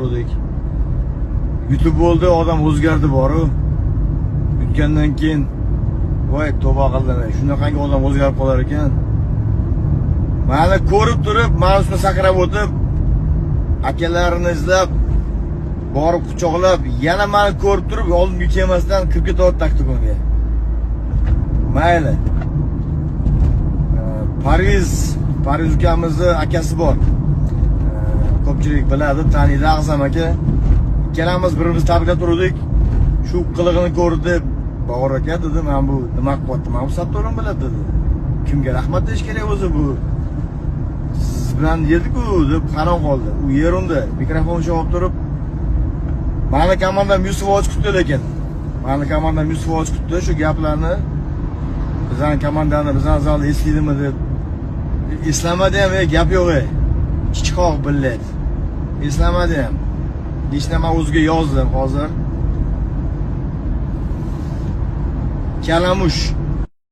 turdik. Yutib bo'ldi, odam o'zgardi boru. Yutgandan keyin voy tavba qildim. Shunaqangi odam o'zgarib qolar ekan. Mani ko'rib turib, mani ustida sakrab o'tib, akalarini izlab borib quchoqlab, yana mani ko'rib turib, oldimga kelmasdan kirib ketyapti oktagonga. Mayli. Parviz ukamizni akasi bor. Ko'pchilik biladi, taniydi A'zam aka. Ikkalamiz bir-birimizni tabriklab turdik. Shu qilig'ini ko'rdi, Bobur aka dedi, "Men bu nima qilyapti? Men bu Sattorim biladi" dedi. Kimga rahmat deyish kerak o'zi bu? Siz bilan yediku deb hayron qoldi. U yer unda mikrofon ushlab turib, mani komandam 100% kutdi lekin. Mani komandam 100% kutdi shu gaplarni. Bizani komandani, bizani zalni eslaydimi deb. Eslamadi ham, ey, gap yo'q ey. Chichqoq billat. Eslamadi ham. Lично men o'ziga yozdim hozir. Kalamush.